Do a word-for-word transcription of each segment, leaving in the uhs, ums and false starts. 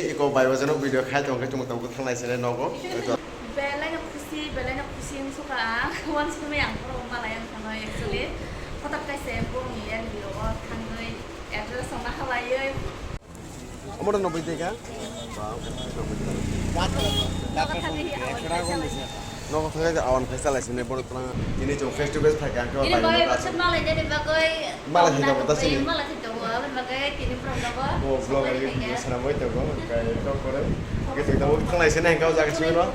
Iko bai wajan video khai tong khe chwng tong khe thanglai sene nogo. Belai no khusi, belai no khusi wng sukha ang. Uansukmani ang borok malai ang thangwi actually. Hothat kaisa bongni yak video o thangwi address rok nahalaiwi. Omo to noboi teka. Wow, noboi teka. Nogo thangwi awan kaisa lai. Nogo thangwi awan kaisa lai sene borok tong. Tini chwng face to face phai kha ang khe. Ini bai bai no bagwi, malai dani bagwi. Malai thai tongo ta chini. Malai thai tongo, aboni bagwi tini borok nogo. Bo vlog ani video sanamoi tongo, hwnkhe tok kore. Hwnkhe twi tabuk thanglai se nai hwnkhe o jaga simi no.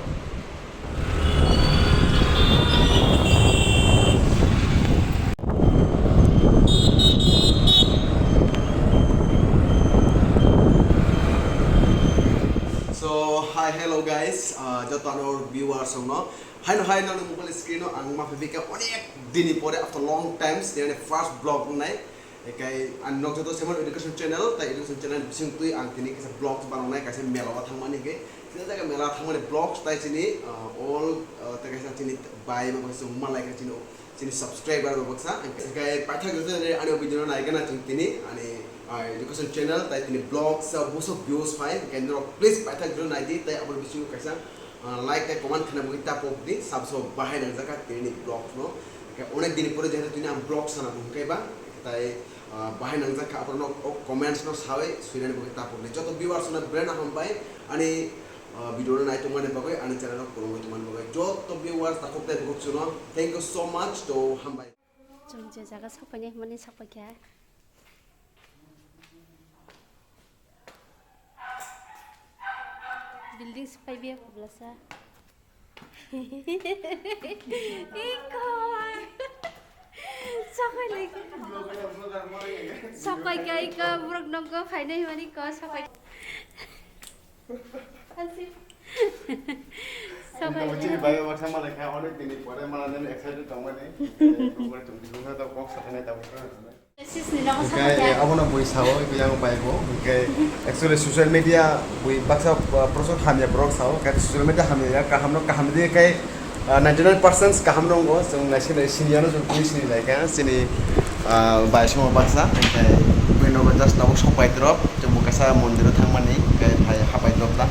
So, hi, hello guys, uh, joto ano viewers rok no. Haino hai nang mobile screen o ang ma phaibika onek dini pore after long times, yani first vlog wngnai. Ekai ang nok joto Semon Education Channel, tai Education Channel bising twi ang tini kisa vlogs banangnai, kaisa mela o thangmani ke. Sini jaga mela thangmani vlogs tai chini, uh, all, uh, tai kaisa chini bai ma kaisa malai ka chini, chini subscriber ba baksa. Ekai paithak joto ani o video no naigana chwng tini ani, uh, Education Channel tai tini vlogs, uh, buso views phai. Ekai norok please paithak joto naidi tai abo bising kaisa ah, like tei comment khaina bagwi tapok di, sabso bahai nangjak kha tini ni vlog no. Khe onek din pore jehetu tini ang vlog sana bo hwnkhe ba, tai, ah, bahai nangjak kha, aphuru no o comments no sawi swinani bagwi tapok di. Joto viewers no belai no hambai ani, ah, video no naitongmani bagwi, ani channel no kwrwngwi tongmani bagwi. Joto viewers takhuk tei bukhuk chuno thank you so much, to hambai. Chwng je jaga sokpainai hwnmani sokpaikha. Building se phaibi ya, Kublasa. Iko. Sakai lagi. Sakai kai ka buruk nongko phainai mani ko sakai. Asik. Sakai. Chini bai baksa malai kha, onek din ni pore malai nani excited tongmani. Tongmani tong di hwnna ta kok sakai nai ta. Hwnkhe, eh, abono bui sao, ibo yang bai bo. Hwnkhe, actually, social media bui baksa, uh, prosok hamya borok sao. Hwnkhe, social media hamya ya, kaham no kaham di khai, uh, ninety nine percent kaham no wngo. Chwng naising nai sini ano chwng twi sini lai kha. Chini, uh, bai songma baksa. Hwnkhe, bui nogo just tabuk sok pai drop. Chwng bo kaisa mondir o thangmani. Hwnkhe, phai hapai drop ta.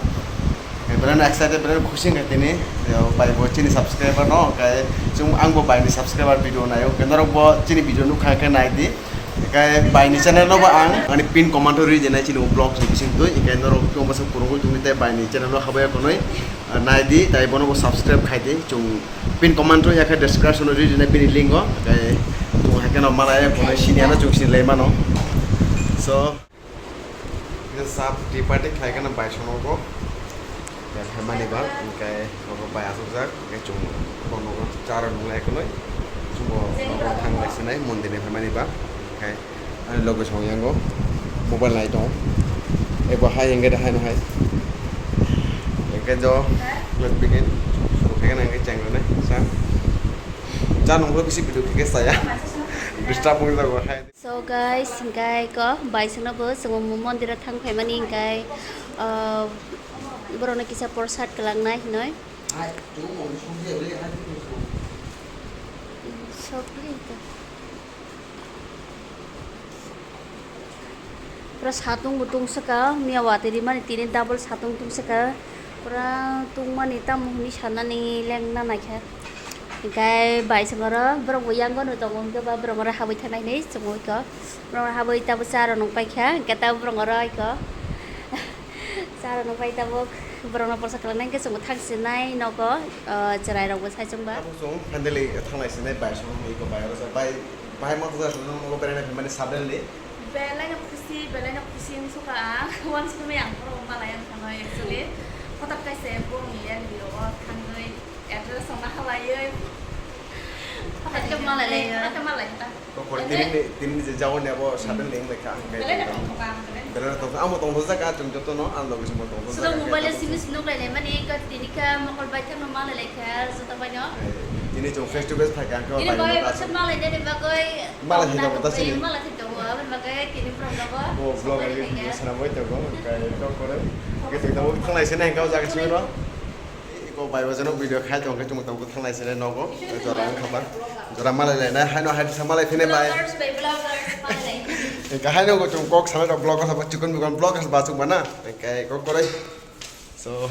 Belai no excited, belai no khusi wngkha tini. Yo, bai bo chini subscriber no, hwnkhe chwng, ang bo bai ni subscriber video naio, hwnkhe norok bo chini video nukha khe nai di. Hwnkhe bai ni channel no bo ang ani pin comment o ri jenai chini vlog ni bising twi, hwnkhe norok chwng bwswk kwrwngwi tongwi tei bai ni channel o habwi ya konwi, ah, nai di, tai bono bo subscribe khai di. Chwng pin comment o ya khe description o ri jenai bini link o, hwnkhe chwng hai kheno malai ya konwi sini ano chwng sini lai mano. So, Kisa sap tea party khlai kheno bai sono bo. Khe phaimani ba, hwnkhe nogo bai asukjak, hwnkhe chwng bono cha rw nung lai khwnwi. Chwngbo nogo thang lai sinai, mondir ni phaimani ba. Hwnkhe ani loge song yango mobile nai tongo. Ebo hai hwnkhe de hai no hai. Hwnkhe jo, let's begin. Suru khe nang khe cheng rwnai sa. Cha nungkhe bisi video khe saya. Disturb wngwi jago hai. So guys, hingkai ko baisongno bo chwng mondiro thang phaimani hingkai, ah, borokno kisa prosad kwlangnai hinoi. Sokli to. Pura satung bo tungsaka, miya watwi rimani tini double satung tungsaka. Pura tungmani tamo hwnwi sanani lengna naikha. Hingkai bai songoro borok bo yango no tongo, hingke ba borok oro habwi thangnai hinwi chwngwi kho. Borok oro habwi tabo cha rw nung paikha, hingke tabo borok oro iko cha rw nung pai tabuk borok no porsa kwlangnai hingke chwngbo thang sinai nogo, o, chwrai rok bo sai chwngba. Tabuk chwng handle thanglai sinai bai songno iko bai oro bai, bai ma kisa chwng nogo berai nai phaimani suddenly. Belai no khusi, belai no khusi wng sukha ang. Uansukmani ang borok malai ang thangwi actually. Hothat kaisa bongni yak video o thangwi address rok nahalaiwi. Hothat khe malai lai. Hothat khe malai ta. Tongkhor tini ni, tini ni je jawani abo suddenly wng lai kha ang. Belai no tongthok ang, belai no. Belai no tongthok. Amo tongthok jak kha chwng joto no, ang loge chwngbo tongthok jak kha. Sudo mobile o simi sinuk lai lai mani, tini khe mokol bai thangno malai lai kha joto bai no. Tini chwng face to face phai kha ang khe. Tini bai bai baksa malai nani bagwi. Malai thai tongo ta chini. Malai thai tongo, aboni bagwi tini borok nogo. Bo vlog ani video sanamwi tongo, hwnkhe tok kore. Hwnkhe twi tabuk thanglai se nai hwnkhe o jaga simi no. Iko bai wajan video khai tongo, hwnkhe chwng tabuk thanglai se nai nogo. Jora wngkha ba. Jora malai lai nai, haino hai sa malai phine bai. Vloggers bai vloggers malai lai. Kahai no chwng kok sana rok vlog sa chikon mikon vlog sa ba chwng mana. Kai kok korai. So